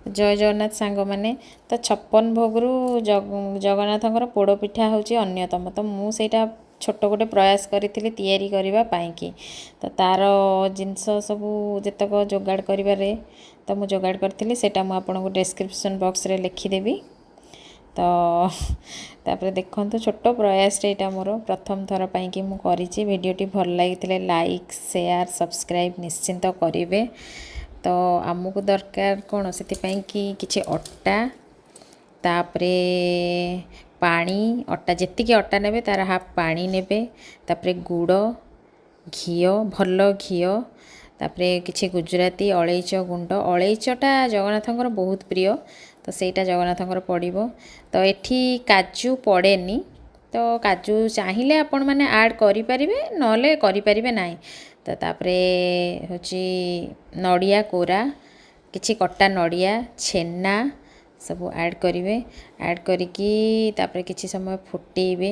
ଜୟ ଜଗନ୍ନାଥ ସାଙ୍ଗମାନେ। ତ 56 ଭୋଗରୁ ଜଗନ୍ନାଥଙ୍କର ପୋଡ଼ପିଠା ହେଉଛି ଅନ୍ୟତମ। ତ ମୁଁ ସେଇଟା ଛୋଟ ଗୋଟେ ପ୍ରୟାସ କରିଥିଲି ତିଆରି କରିବା ପାଇଁକି। ତ ତା'ର ଜିନିଷ ସବୁ ଯେତକ ଯୋଗାଡ଼ କରିବାରେ, ତ ମୁଁ ଯୋଗାଡ଼ କରିଥିଲି, ସେଇଟା ମୁଁ ଆପଣଙ୍କୁ ଡେସ୍କ୍ରିପସନ୍ ବକ୍ସରେ ଲେଖିଦେବି। ତ ତାପରେ ଦେଖନ୍ତୁ, ଛୋଟ ପ୍ରୟାସଟେ ଏଇଟା ମୋର ପ୍ରଥମ ଥର ପାଇଁକି ମୁଁ କରିଛି। ଭିଡ଼ିଓଟି ଭଲ ଲାଗିଥିଲେ ଲାଇକ୍, ସେୟାର, ସବସ୍କ୍ରାଇବ୍ ନିଶ୍ଚିନ୍ତ କରିବେ। ତ ଆମକୁ ଦରକାର କ'ଣ ସେଥିପାଇଁ କି କିଛି ଅଟା, ତାପରେ ପାଣି। ଅଟା ଯେତିକି ଅଟା ନେବେ, ତା'ର ହାଫ୍ ପାଣି ନେବେ। ତାପରେ ଗୁଡ଼, ଘିଅ, ଭଲ ଘିଅ, ତାପରେ କିଛି ଗୁଜୁରାତି, ଅଳେଇଚ ଗୁଣ୍ଡ। ଅଳେଇଚଟା ଜଗନ୍ନାଥଙ୍କର ବହୁତ ପ୍ରିୟ, ତ ସେଇଟା ଜଗନ୍ନାଥଙ୍କର ପଡ଼ିବ। ତ ଏଠି କାଜୁ ପଡ଼େନି। ତ କାଜୁ ଚାହିଁଲେ ଆପଣମାନେ ଆଡ଼୍ କରିପାରିବେ, ନହେଲେ କରିପାରିବେ ନାହିଁ। ତ ତାପରେ ହେଉଛି ନଡ଼ିଆ କୋରା, କିଛି କଟା ନଡ଼ିଆ, ଛେନା ସବୁ ଆଡ଼୍ କରିବେ। ଆଡ଼୍ କରିକି ତାପରେ କିଛି ସମୟ ଫୁଟେଇବେ।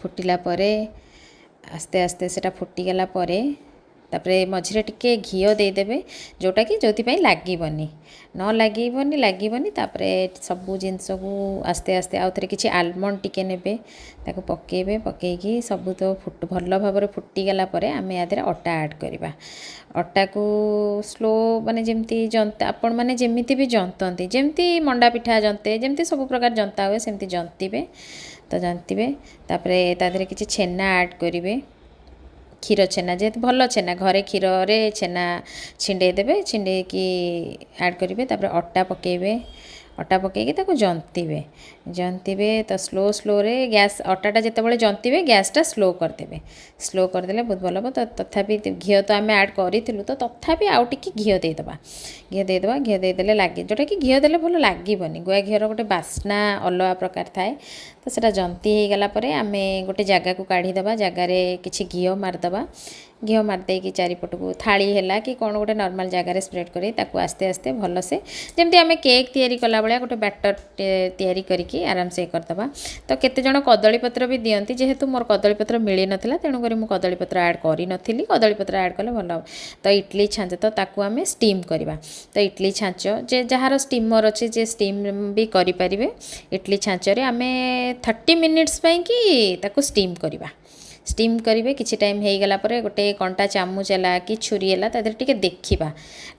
ଫୁଟିଲା ପରେ, ଆସ୍ତେ ଆସ୍ତେ ସେଇଟା ଫୁଟିଗଲା ପରେ, ତାପରେ ମଝିରେ ଟିକେ ଘିଅ ଦେଇଦେବେ, ଯେଉଁଟାକି ଯେଉଁଥିପାଇଁ ଲାଗିବନି, ନ ଲାଗିବନି ଲାଗିବନି। ତାପରେ ସବୁ ଜିନିଷକୁ ଆସ୍ତେ ଆସ୍ତେ ଆଉ ଥରେ କିଛି ଆଲମଣ୍ଡ ଟିକେ ନେବେ, ତାକୁ ପକାଇବେ। ପକାଇକି ସବୁ ତ ଭଲ ଭାବରେ ଫୁଟିଗଲା ପରେ ଆମେ ୟା ଦେହରେ ଅଟା ଆଡ଼୍ କରିବା। ଅଟାକୁ ସ୍ଲୋ, ମାନେ ଯେମିତି ଜନ୍ତା, ଆପଣମାନେ ଯେମିତି ବି ଜନ୍ତନ୍ତି, ଯେମିତି ମଣ୍ଡା ପିଠା ଜନ୍ତେ, ଯେମିତି ସବୁ ପ୍ରକାର ଜନ୍ତା ହୁଏ, ସେମିତି ଜନ୍ତିବେ। ତ ଜନ୍ତିବେ, ତାପରେ ତା ଦେହରେ କିଛି ଛେନା ଆଡ଼୍ କରିବେ। କ୍ଷୀର ଛେନା ଯେହେତୁ ଭଲ ଛେନା, ଘରେ କ୍ଷୀରରେ ଛେନା ଛିଣ୍ଡେଇ ଦେବେ, ଛିଣ୍ଡେଇକି ଆଡ଼୍ କରିବେ। ତାପରେ ଅଟା ପକାଇବେ। ଅଟା ପକାଇକି ତାକୁ ଜନ୍ତିବେ। ଜନ୍ତିବେ ତ ସ୍ଲୋ ସ୍ଲୋରେ ଗ୍ୟାସ୍, ଅଟାଟା ଯେତେବେଳେ ଜନ୍ତିବେ, ଗ୍ୟାସ୍ଟା ସ୍ଲୋ କରିଦେବେ। ସ୍ଲୋ କରିଦେଲେ ବହୁତ ଭଲ ହେବ। ତ ତଥାପି ଘିଅ ତ ଆମେ ଆଡ଼୍ କରିଥିଲୁ, ତ ତଥାପି ଆଉ ଟିକେ ଘିଅ ଦେଇଦେବା। ଘିଅ ଦେଇଦେବା। ଘିଅ ଦେଇଦେଲେ ଲାଗେ, ଯେଉଁଟାକି ଘିଅ ଦେଲେ ଭଲ ଲାଗିବନି। ଗୁଆ ଘିଅର ଗୋଟେ ବାସ୍ନା ଅଲଗା ପ୍ରକାର ଥାଏ। ତ ସେଇଟା ଜନ୍ତି ହେଇଗଲା ପରେ ଆମେ ଗୋଟେ ଜାଗାକୁ କାଢ଼ିଦେବା। ଜାଗାରେ କିଛି ଘିଅ ମାରିଦେବା। ଘିଅ ମାରିଦେଇକି ଚାରିପଟକୁ ଥାଳି ହେଲା କି କ'ଣ ଗୋଟେ ନର୍ମାଲ୍ ଜାଗାରେ ସ୍ପ୍ରେଡ଼୍ କରି ତାକୁ ଆସ୍ତେ ଆସ୍ତେ ଭଲସେ, ଯେମିତି ଆମେ କେକ୍ ତିଆରି କଲା ଭଳିଆ, ଗୋଟେ ବ୍ୟାଟର୍ ତିଆରି କରିକି ଆରାମସେ କରିଦେବା। ତ କେତେଜଣ କଦଳୀପତ୍ର ବି ଦିଅନ୍ତି। ଯେହେତୁ ମୋର କଦଳୀପତ୍ର ମିଳିନଥିଲା, ତେଣୁକରି ମୁଁ କଦଳୀପତ୍ର ଆଡ଼୍ କରିନଥିଲି। କଦଳୀପତ୍ର ଆଡ଼୍ କଲେ ଭଲ ହେବ। ତ ଇଟଲି ଛାଞ୍ଚ, ତ ତାକୁ ଆମେ ଷ୍ଟିମ୍ କରିବା। ତ ଇଟଲି ଛାଞ୍ଚ, ଯେ ଯାହାର ଷ୍ଟିମର୍ ଅଛି, ଯେ ଷ୍ଟିମ୍ ବି କରିପାରିବେ। ଇଟଲି ଛାଞ୍ଚରେ ଆମେ 30 ମିନିଟ୍ସ ପାଇଁକି ତାକୁ ଷ୍ଟିମ୍ କରିବା। ଷ୍ଟିମ୍ କରିବେ, କିଛି ଟାଇମ୍ ହେଇଗଲା ପରେ ଗୋଟେ କଣ୍ଟା ଚାମୁଚ ହେଲା କି ଛୁରୀ ହେଲା, ତା ଦେହରେ ଟିକେ ଦେଖିବା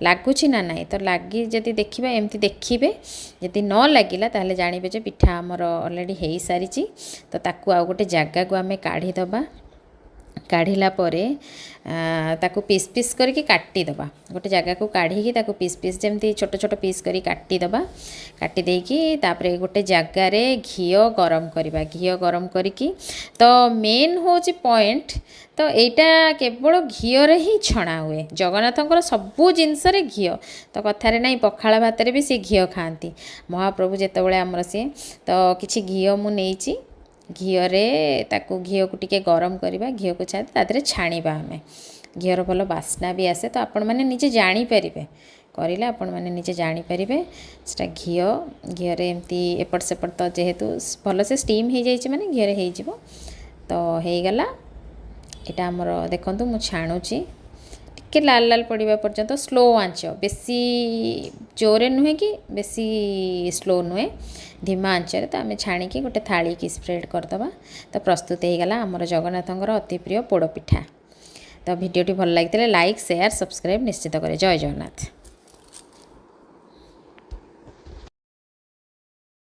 ଲାଗୁଛି ନା ନାହିଁ। ତ ଲାଗି ଯଦି ଦେଖିବା, ଏମିତି ଦେଖିବେ, ଯଦି ନ ଲାଗିଲା, ତାହେଲେ ଜାଣିବେ ଯେ ପିଠା ଆମର ଅଲରେଡ଼ି ହେଇସାରିଛି। ତ ତାକୁ ଆଉ ଗୋଟେ ଜାଗାକୁ ଆମେ କାଢ଼ିଦେବା। କାଢ଼ିଲା ପରେ ତାକୁ ପିସ୍ ପିସ୍ କରିକି କାଟିଦେବା। ଗୋଟେ ଜାଗାକୁ କାଢ଼ିକି ତାକୁ ପିସ୍ ପିସ୍, ଯେମିତି ଛୋଟ ଛୋଟ ପିସ୍ କରି କାଟିଦେବା। କାଟି ଦେଇକି ତାପରେ ଗୋଟେ ଜାଗାରେ ଘିଅ ଗରମ କରିବା। ଘିଅ ଗରମ କରିକି, ତ ମେନ୍ ହେଉଛି ପଏଣ୍ଟ, ତ ଏଇଟା କେବଳ ଘିଅରେ ହିଁ ଛଣା ହୁଏ। ଜଗନ୍ନାଥଙ୍କର ସବୁ ଜିନିଷରେ ଘିଅ। ତ କଥାରେ ନାହିଁ, ପଖାଳ ଭାତରେ ବି ସେ ଘିଅ ଖାଆନ୍ତି ମହାପ୍ରଭୁ ଯେତେବେଳେ ଆମର ସିଏ। ତ କିଛି ଘିଅ ମୁଁ ନେଇଛି। ଘିଅରେ ତାକୁ, ଘିଅକୁ ଟିକେ ଗରମ କରିବା। ଘିଅକୁ ଛାଡ଼ି ତା ଦେହରେ ଛାଣିବା ଆମେ। ଘିଅର ଭଲ ବାସ୍ନା ବି ଆସେ। ତ ଆପଣମାନେ ନିଜେ ଜାଣିପାରିବେ, କରିଲେ ଆପଣମାନେ ନିଜେ ଜାଣିପାରିବେ ସେଟା। ଘିଅରେ ଏମିତି ଏପଟ ସେପଟ, ତ ଯେହେତୁ ଭଲସେ ଷ୍ଟିମ୍ ହେଇଯାଇଛି, ମାନେ ଘିଅରେ ହେଇଯିବ। ତ ହେଇଗଲା ଏଇଟା ଆମର। ଦେଖନ୍ତୁ, ମୁଁ ଛାଣୁଛି ଟିକେ ଲାଲ ଲାଲ ପଡ଼ିବା ପର୍ଯ୍ୟନ୍ତ। ସ୍ଲୋ ଆଞ୍ଚ, ବେଶୀ ଜୋରେ ନୁହେଁ କି ବେଶୀ ସ୍ଲୋ ନୁହେଁ, ଧିମା ଆଞ୍ଚରେ ତ ଆମେ ଛାଣିକି ଗୋଟେ ଥାଳିକି ସ୍ପ୍ରେଡ଼୍ କରିଦେବା। ତ ପ୍ରସ୍ତୁତ ହେଇଗଲା ଆମର ଜଗନ୍ନାଥଙ୍କର ଅତି ପ୍ରିୟ ପୋଡ଼ ପିଠା। ତ ଭିଡ଼ିଓଟି ଭଲ ଲାଗିଥିଲେ ଲାଇକ୍, ସେୟାର, ସବସ୍କ୍ରାଇବ୍ ନିଶ୍ଚିତ କରିବେ। ଜୟ ଜଗନ୍ନାଥ।